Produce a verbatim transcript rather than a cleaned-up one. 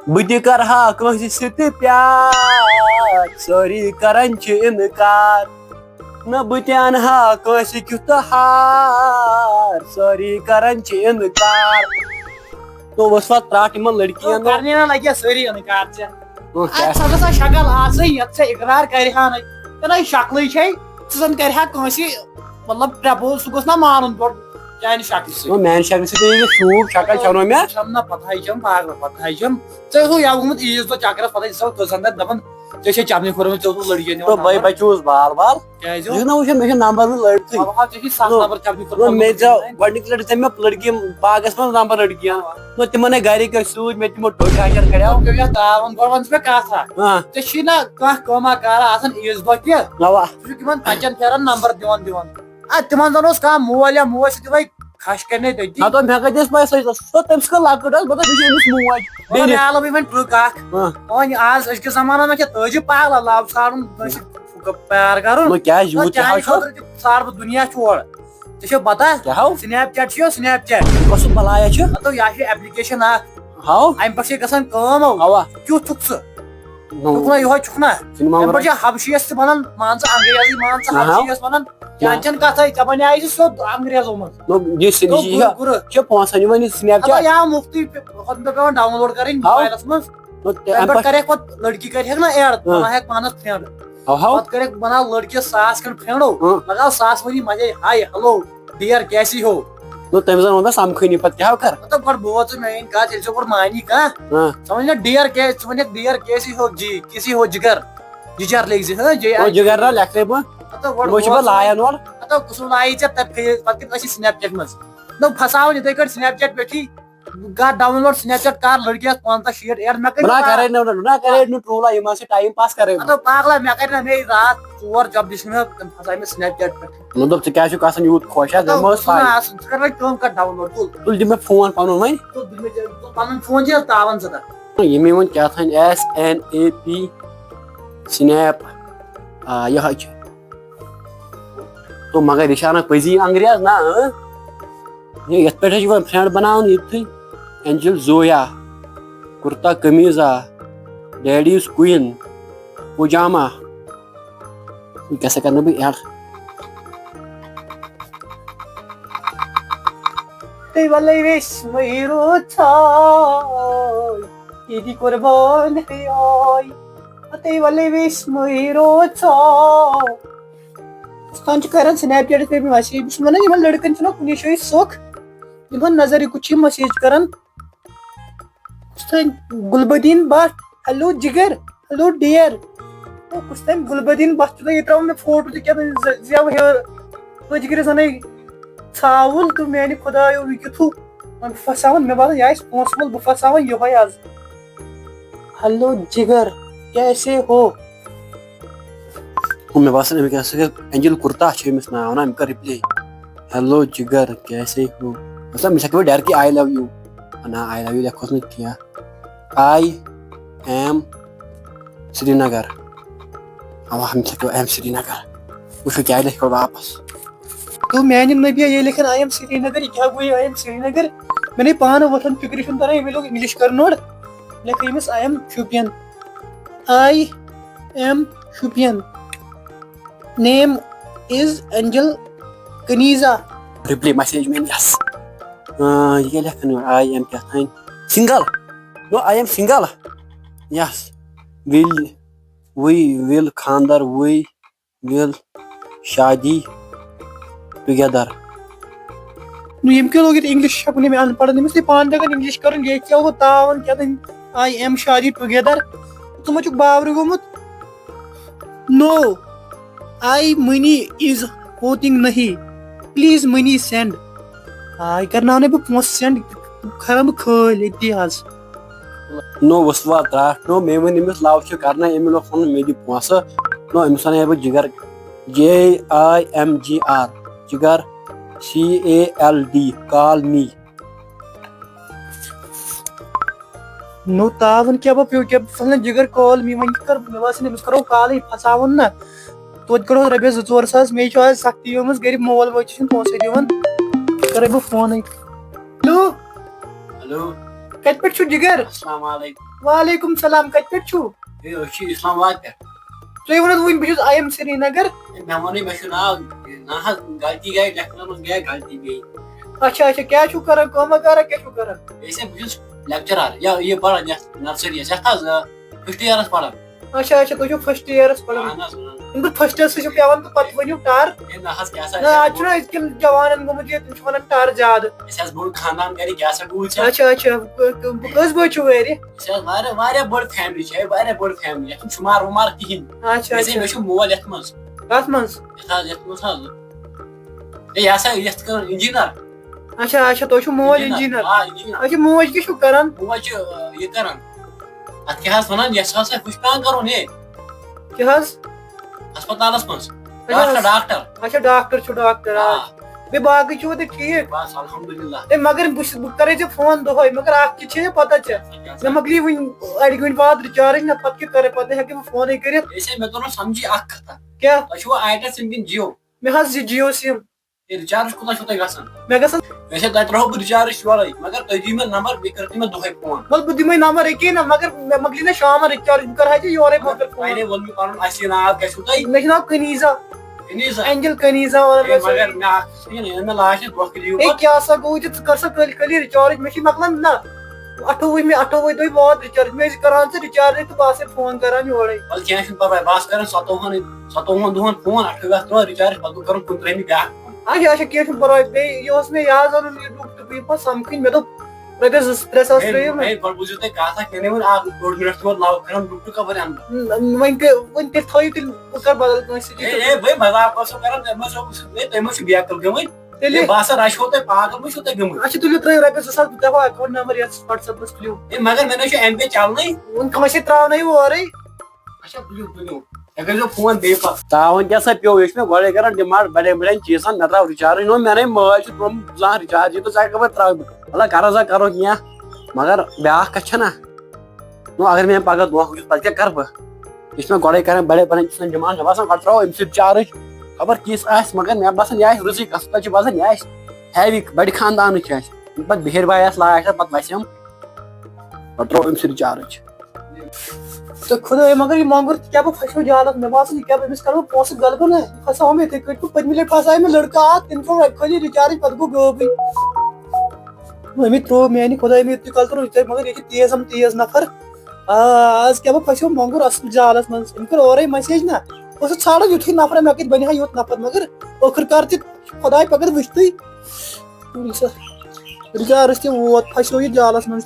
بہٕ تہِ کرٕ ہا کٲنٛسہِ سۭتۍ پیار، سٲری کران چھِ اِنکار۔ نہ بہٕ تہِ اَنہٕ ہا کٲنٛسہِ کیُتھ تہٕ ہار، سٲری کران چھِ اِنکار۔ تو وۄنۍ وَتھ ترٛٹھ یِمن لڑکِیَن۔ کرنہِ نہ لگہِ سٲری اِنکار ژےٚ۔ اَتھ ژےٚ گژھِ شکل آسٕنۍ، یَتھ ژےٚ اِقرار کرِ ہا نَے۔ ژےٚ نَے شکلٕے چھے، ژٕ زَن کرِ ہا کٲنٛسہِ، مطلب، پرٛپوز، سُہ گوٚژھ نہ مانُن گۄڈٕ چانہِ شکلہِ سۭتۍ۔ میانہِ شکلہِ سۭتۍ یہِ شوٗب شکل چھَنہٕ مےٚ۔ چھَم نہ پَتہٕ ہَے چھَم، پاگل پَتہٕ ہَے چھَم۔ ژےٚ اوسُکھ یَوٕ گوٚمُت عیٖذ دۄہ چکرَس، پَتہٕ ٲسۍ ژٕ دَپان ژےٚ چھے چپنہِ کھوٚرمُت، ژےٚ اوسُکھ لڑکِیَن تو دِوان بھائی نمبر۔ بچوس بال بال۔ کیٛازِ؟ ژٕ چھُکھ نہ وٕچھان، مےٚ چھُ نمبر نہٕ لڑکٕے۔ اَوا، ژےٚ چھُے ستھ تو نمبر چپنہِ کھوٚرمُت، تو مےٚ نمبر ژےٚ چھُے نہٕ۔ گۄڈٕنِکۍ لٹہِ ژےٚ مےٚ لڑکِیَن باغس منٛز نمبر لڑکِیَن۔ اَوا۔ تو تِمن ہے گرِکۍ ٲسۍ سۭتۍ، مےٚ تِمو ٹوٚٹۍ ہاجر کڑیو۔ ژٕ پیٚوکھ تاوُن، گۄڈٕ وَن ژٕ مےٚ کَتھ اَکھ۔ ہاں۔ ژےٚ چھُے نہ کانٛہہ کٲما کارا آسان عیٖذ دۄہ تہِ؟ اَوا۔ ژٕ چھُکھ یِمن پنٛژن پھیرن نمبر دِوان دِوان۔ اَدٕ تِمن زن اوس کانٛہہ مول یا موج سُہ تہِ وَے کھش کرنے تٔتی۔ ہتو مےٚ کتہِ ٲس پاے سۄ، سۄ تٔمۍ سٕنٛز لۄکٕٹ ٲس، مطلب، یہِ چھِ أمِس موج۔ مطلب، بیٚنہِ۔ مےٚ علاوٕ وۄنۍ ٹرٛک اکھ۔ ہاں۔ وۄنۍ آز أزکِس زمانس منٛز چھِ تٲجی پاگل لو ژھانڈُن، کٲنٛسہِ پیار کرُن۔ نہ، کیٛازِ یوٗت تہِ چانہِ ہاو چھُ؟ خٲطرٕ تہِ ژھانڈٕ بہٕ دُنیا چھُ اورٕ۔ ژےٚ چھےٚ پتہ؟ کیٛاہ ہاو؟ سنیپ چیٹ چھُ یہِ، سنیپ چیٹ۔ کۄس بلایا چھُ؟ مطلب، یہِ چھِ ایپلیکیشن اکھ۔ ہاو؟ امہِ پٮ۪ٹھ چھِ گژھان کٲم، او۔ اوا۔ کیُتھ چھُکھ ژٕ؟ نو۔ چھُکھ نہ یِہوے چھُکھ نہ؟ سنیما امہِ پٮ۪ٹھ چھِ حبشیس تہِ بنان، مان ژٕ انگریزی، مان ژٕ نہ۔ حبشیس بنان۔ نہ۔ چانچن کتھے، ژےٚ بنیٛاے سُہ سیوٚد انگریزو منٛز۔ نو، یہِ سُہ، نو، یہِ گُر، گُر۔ چھِ پونٛسن یِوان یہِ سنیپ ادا چیٹ۔ یا مُفتٕے پے-، ہُتھ پٮ۪ٹھ پٮ۪وان ڈاوُن لوڈ کرٕنۍ ہاو۔ موبایلس منٛز۔ نو، تہِ-، تَمہِ امہِ پٮ۪ٹھ پٮ۪ٹھ کرٮ۪کھ پتہٕ لڑکی کرِہکھ نہ ایڈ، ہاو۔ بناوہکھ پانس فرینڈ۔ ہاو، ہاو۔ پتہٕ کرٮ۪کھ بناو لڑکیس ساس کھنڈ فرینڈو، ہاں۔ لگاو ساس ؤنی مزے، ہاے، ہیلو، ڈیئر، کیسی ہو؟ نو، تٔمۍ زن ووٚن مےٚ سمکھٕنی پتہٕ کیٛاہ ہو کر؟ مطلب گۄڈٕ بوز ژٕ میٲنۍ کتھ، ییٚلہِ ژےٚ گۄڈٕ مانی کانٛہہ، ہاں۔ ژٕ ونکھ نا ڈیئر کیٛازِ، ژٕ ونکھ ڈیئر کیسی ہو جی، کیسی ہو جگر، جگر لیکھ زِ، ہاں، جے او آئی۔ جگر نہ لیکھے بہٕ۔ مطلب گۄڈٕ یِمو چھِ بوز پتہٕ ژٕ لایان اورٕ۔ مطلب کُس لایہِ ژےٚ تتہِ پھیرِ، پتہٕ کِتھ ٲسی سنیپ چیٹ منٛز؟ نو پھساوُن یِتھے کٲٹھۍ سنیپ چیٹ پٮ۪ٹھی۔ گا ڈاوُن لوڈ سنیپ چیٹ کر لڑکیس پنٛژاہ شیٹھ ایڈ مےٚ کٔرۍ بہٕ نا کرے نہٕ، بہٕ نا کرے نہٕ ٹرول، یِم ہسا ٹایم پاس کرے بہٕ۔ مطلب پاگلا، مےٚ کرِ نہ مےٚ راتھ ژور جب دِژ مےٚ، تِم پھساے مےٚ سنیپ چیٹ پٮ۪ٹھ۔ مطلب ژٕ کیٛاہ چھُکھ آسان یوٗت خۄش حظ؟ مےٚ مطلب مہ ٲس پَے۔ آسُن، ژٕ کر وۄنۍ کٲم، کر ڈاوُن لوڈ، تُل۔ تُل دِ مےٚ فون پنُن وۄنۍ۔ تُل دِ مےٚ، تُل پنُن فون چھُ تاوان ژٕ تتھ۔ ییٚمے ووٚن کیٛاہ تھانۍ S N A P snap, آ، یِہوٚے چھُ۔ تو مگر یہِ چھا انان پٔزی انگریز؟ نہ، اۭں۔ یہِ یتھ پٮ۪ٹھ چھِ یِوان فرینڈ بناونہٕ یِتھُے، اینجل زویا، کرتا قمیضہ، ڈیڈیز کوئن، پجامہ۔ یہِ کیٛاہ سا کرنہٕ بہٕ ایڈ؟ تُہۍ وَلَے ویٚسمٕے روٗد ژھاے، عیٖدِ قۄربان ہے آے۔ تُہۍ وَلَے ویٚسمٕے روٗد ژھاے۔ کُس تام چھُ کران سنیپ چیٹس پٮ۪ٹھ مسیج۔ بہٕ چھُس وَنان، یِمن لڑکن چھُنہ کُنہِ جایہِ سُکھ، یِمن نظرِ کُن چھِ مسیج کران۔ کُس تام گُلبدیٖن بٹ، ہیلو جگر، ہیلو ڈیئر۔ او، کُس تام گُلبدیٖن بٹ چھُ تۄہہِ، یہِ ترٛاوُن مےٚ فوٹو تہِ کیٛاہ تام زِ-، زٮ۪و ہیوٚر۔ تُہۍ جگرِ زَنَے ژھاوُل تہٕ میٛانہِ خۄدایو، یہِ کیُتھ ہیوٗ۔ وۄنۍ بہٕ پھساوَن، مےٚ باسان، یہِ آسہِ پونٛسہٕ وول، بہٕ پھساوَن یِہوٚے آز۔ ہیلو جگر، کیسے ہو؟ ہُہ مےٚ باسان، أمِس کیٛاہ سا گٔے، اینجل کرتا چھُ أمِس ناو، نہ، أمۍ کٔر رِپلے۔ ہیلو جگر، کیسے ہو؟ مطلب، أمِس ہٮ۪کہٕ بہٕ ڈایریکٹلی آی لو یوٗ۔ نہ، آی لو یوٗ لیکھوس نہٕ کینٛہہ۔ I am Srinagar. اوا، أمِس لیکھو آی ایم سرینگر۔ وٕچھو کیٛاہ لیکھو واپس۔ تو میانہِ نبی ییٚلہِ لیکھن آی ایم سرینگر، یہِ کیٛاہ گوٚو یہِ آی ایم سرینگر؟ مےٚ نے پانہٕ وۄتھان فِکرِ چھُنہٕ تران، أمۍ لیوٚگ انگلش کرنوڑ۔ لیکھے أمِس I am Shopian. I am Shopian. Name is Angel Kaniza. Reply message میں یس۔ آ، یہِ کیٛاہ لیکھن یورٕ؟ آی ایم کیٛاہ تام single. No, I am single. Yes. Will we will خاندر، we will شادی together. نو، ییٚمہِ کیٛاہ لوگ ییٚتہِ انگلش چھَکُن، ییٚمہِ اَن پَڑھ، أمِس تہِ پانہٕ تَگان انگلش کَرُن، ییٚتہِ کیٛاہ گوٚو تاوَن کیٛاہ تام، I am شادی together. ژٕ ما چھُکھ باورٕ گوٚمُت؟ No, I money is ہوتِنگ نہیں. Please money send. آے کرناونَے بہٕ پونٛسہٕ send، کَرَن بہٕ کھٲلۍ أتی حظ۔ نو وسوا ترٛٹھ، نو مےٚ ؤنۍ أمِس love چھِ کرنَے، أمۍ لوگ وَنُن مےٚ دِ پونٛسہٕ۔ نو أمِس وَنَے بہٕ جگر، J I M G R، جگر، C A L D، call me. نو تاوَن کیٛاہ بہٕ پیوٚو، کیٛاہ بہٕ فلٲنۍ جگر call me، وۄنۍ کر مےٚ باسان أمِس کرو کالٕے، پھساوُن نہ۔ توتہِ کڑہوس رۄپیَس زٕ ژور ساس، مےٚ چھُ آز سختی گٔمٕژ، گرِ مول موج تہِ چھُنہٕ پونٛسَے دِوان۔ کرے بہٕ فونٕے۔ ہیلو۔ ہیلو۔ کتہِ پٮ۪ٹھ چھُو جِگر؟ السلام علیکم۔ وعلیکم السلام، کتہِ پٮ۪ٹھ چھُو؟ ہے، أسۍ چھِ اسلام آباد پٮ۪ٹھ۔ تُہۍ ؤنِو وۄنۍ، بہٕ چھُس آی ایم سرینگر۔ ہے، مےٚ ووٚنُے، مےٚ چھُ ناو، نہ حظ، غلطی گٔے، لیکھنس منٛز گٔے غلطی گٔے۔ اچھا اچھا، کیٛاہ چھُو کران، کٲمہ کارا کیٛاہ چھُو کران؟ ہے، بہٕ چھُس لیکچرر، یا یہِ پران یتھ نرسری یس، یتھ حظ فسٹ ییرس پران۔ اچھا اچھا، تُہۍ چھِو فسٹ ییرس پران۔ اہن حظ، اہن۔ ییٚلہِ تُہۍ فسٹس چھِو پٮ۪وان تہٕ پتہٕ ؤنِو ٹر۔ ہے، نہ حظ، کیٛاہ سا نہ، آز چھُنہ أزکٮ۪ن جوانن گوٚمُت یہِ، تِم چھِ ونان ٹر زیادٕ۔ اَسہِ حظ بوٚڑ خاندان گرِ، کیٛاہ سا گوٚو ژےٚ؟ اچھا اچھا، کٔژ بٲژ چھِو گرِ؟ أسۍ حظ واریاہ، واریاہ بٔڑ فیملی چھِ، ہے، واریاہ بٔڑ فیملی، یتھ چھُنہٕ شُمار وُمار کہیٖنۍ۔ اچھا اَسے اچھا، مےٚ چھُ مول یتھ منٛز، کتھ منٛز؟ یتھ حظ، یتھ منٛز حظ۔ ہے، یہِ ہسا، یتھ کٔر انجینر۔ اچھا اچھا، تُہۍ چھِو مول انجینر؟ آ، انجینر۔ اچھا، موج کیٛاہ چھِو کران؟ موج چھِ، آ، یہِ کران۔ اتھ کیٛاہ حظ ونان، یس ہسا ہُہ چھُ پٮ۪وان کرُن، ہے۔ کیٛاہ حظ؟ ہسپتالس منٛز۔ اچھا، ڈاکٹر، ڈاکٹر۔ اچھا، ڈاکٹر چھُو ڈاکٹر، آ۔ آ، بیٚیہِ باقٕے چھُو تُہۍ ٹھیٖک؟ بس الحمدللہ۔ ہے، مگر بہٕ چھُس، بہٕ کرے ژےٚ فون دۄہے، مگر اکھ چیٖز چھے ژےٚ پتہ ژےٚ، مےٚ مۄکلی وٕنۍ اڑِ گٲنٛٹہِ بعد رِچارٕج، نہ پتہٕ کیٛاہ کرے، پتہٕ ہیٚکہٕ بہٕ فونٕے کٔرِتھ۔ ہے، مےٚ توٚر نہٕ سمجھی اکھ کتھا۔ کیٛاہ؟ تۄہہِ چھُوا آیٹل سِم کِنہٕ جیو؟ مےٚ حظ چھِ جیو سِم۔ ہے، رِچارٕج کوٗتاہ چھُو تۄہہِ گژھان؟ مےٚ گژھان۔ ویسے تۄہہِ ترٛاوہو بہٕ رِچارٕج یورے، مگر تُہۍ دِیِو مےٚ نمبر، بیٚیہِ کٔرِو تُہۍ مےٚ دۄہے فون۔ وَلہٕ بہٕ دِمے نمبر ییٚکے نہ، مگر مےٚ مۄکلی نہ شامن رِچارٕج، بہٕ کرٕ ہا ژےٚ یورے پتہٕ فون۔ وۄنۍ ووٚن مےٚ پنُن اصلی ناو کیٛاہ چھُو تۄہہِ؟ مےٚ چھُ ناو کنیزا۔ کنیزا۔ اینجل کنیزا ونان ہے، مےٚ چھُ۔ مگر مےٚ اکھ چیٖز، ییٚلہِ مےٚ لاسٹس دۄکھٕ دِیِو ہے، پتہٕ۔ کیٛاہ سا گوٚو ژےٚ؟ ژٕ کر سا کٲلۍ کٲلۍ رِچارٕج، مےٚ چھِ مۄکلان نہ۔ اَٹھووُہمہِ، اَٹھووُہہِ دۄہہِ ووت رِچارٕج، مےٚ ٲسۍ کران ژٕ رِچارٕجے تہٕ بہٕ آسہٕ ہے فون کران یورے۔ وَلہٕ کینٛہہ چھُنہٕ پرواے، بہٕ آسہٕ کران ستووُہن، ستووُہن دۄہن فون، اَٹھووُہ آسہٕ ترٛاوان رِچارٕج، پتہٕ گوٚو کرُن کُنترٛہمہِ بیٛاکھ فون۔ اچھا اچھا، کینٛہہ چھُنہٕ پرواے، بیٚیہِ یہِ اوس مےٚ یہِ حظ اَنُن یہِ ڈُپٹہٕ، بہٕ یِمہٕ پتہٕ سمکھٕنۍ، مےٚ دوٚپ رۄپیَس زٕ ترٛےٚ ساس ہے، ترٛٲیِو مےٚ۔ ہے، گۄڈٕ بوٗزِو تُہۍ کَتھ اَکھ، مےٚ نَے ووٚن اَکھ ڈوٚڈ مِنٹ تہِ ووت لَو کَران، ڈُپٹہٕ کَپٲرۍ اَنہٕ بہٕ؟ ن-، وۄنۍ کٔرۍ، وۄنۍ تیٚلہِ تھٲیِو تیٚلہِ، بہٕ کَرٕ بدل کٲنٛسہِ سۭتۍ ہے، کَتھ۔ ہے، بھاے، مذاق اوسُم کَران، تۄہہِ ما چھُو وٕچھِتھ، ہے، تۄہہِ ما چھُو بیکل گٔمٕتۍ؟ تیٚلہِ؟ ہے، بہٕ ہسا رَچھو تۄہہِ، پاگل ما چھُو تُہۍ گٔمٕتۍ؟ اچھا، تُلِو ترٛٲیِو رۄپیَس زٕ ساس، بہٕ دَپہٕ اکاوُنٛٹ نمبر یَتھ WhatsApp-َس تُلِو۔ ہے، مگر مےٚ نَے چھُ ایم پے چَلنٕے۔ وۄنۍ کٲنٛسہِ ترٛاونٲیِو اورَے۔ اچھا، تُلِو، تُلِو۔ مےٚ کٔرۍزیو فون بیٚیہِ پَتہٕ۔ تاوَن کیٛاہ سا پیوٚو، یہِ چھُ مےٚ گۄڈَے کَران ڈِمانٛڈ بَڑٮ۪ن بَڑٮ۪ن چیٖزَن، مےٚ ترٛاو رِچارٕج، نو مےٚ نَے مٲلۍ چھُ ترٛوومُت زانٛہہ رِچارٕجٕے تہٕ ژےٚ کَپٲرۍ ترٛاوٕ بہٕ؟ وَلہٕ کَرو سا کَرو کینٛہہ، مگر بیٛاکھ کَتھ چھَنا، نو اگر مےٚ پَگاہ دھوکہٕ دیُت، پَتہٕ کیٛاہ کَرٕ بہٕ؟ یہِ چھُ مےٚ گۄڈَے کَران بَڑٮ۪ن بَڑٮ۪ن چیٖزَن ڈِمانٛڈ، مےٚ باسان گۄڈٕ ترٛاوو أمۍ سۭتۍ رِچارٕج، خبر کِژھ آسہِ، مگر مےٚ باسان یہِ آسہِ رٕژٕے قٕسمت، تۄہہِ چھُ باسان یہِ آسہِ ہیوی، بَڑِ خاندانٕچ چھِ اَسہِ، پَتہٕ بِہِرۍ بایَس لاسٹَس پَتہٕ وَسٮ۪م، پَتہٕ ترٛاوو أمۍ سۭتۍ رِچارٕج۔ تہٕ خدایا، مگر یہِ مۄنٛگُر تہِ کیٛاہ بہٕ پھسیو جالس، مےٚ باسان، یہِ کیٛاہ بہٕ أمِس کرٕ بہٕ پونٛسہٕ غلبہٕ نا، یہِ پھساو مےٚ یِتھَے کٔٹھۍ۔ پٔتمہِ لٹہِ پھسایہِ مےٚ لڑکہٕ اکھ، تٔمۍ تھوٚو خٲلی رِچارٕج، پتہٕ گوٚو غٲبٕے۔ أمۍ ترٛوو میٛانہِ خدایہِ، مےٚ تہِ کَلہٕ ترٛوو یِتھَے، مگر یہِ چھِ تیز ہم تیز نفر۔ آ، آز کیٛاہ بہٕ پھسیو مۄنٛگُر اصل جالس منٛز، أمۍ کٔر اورَے message نا، بہٕ اوسُس ژھانٛڈان یُتھُے نفرا، مےٚ کَتہِ بنہِ ہا یُتھ نفر، مگر ٲخٕر کار تہِ خداے پکر وٕچھتٕے۔ رِچارٕج تہِ ووت، پھسیو یہِ جالس منٛز۔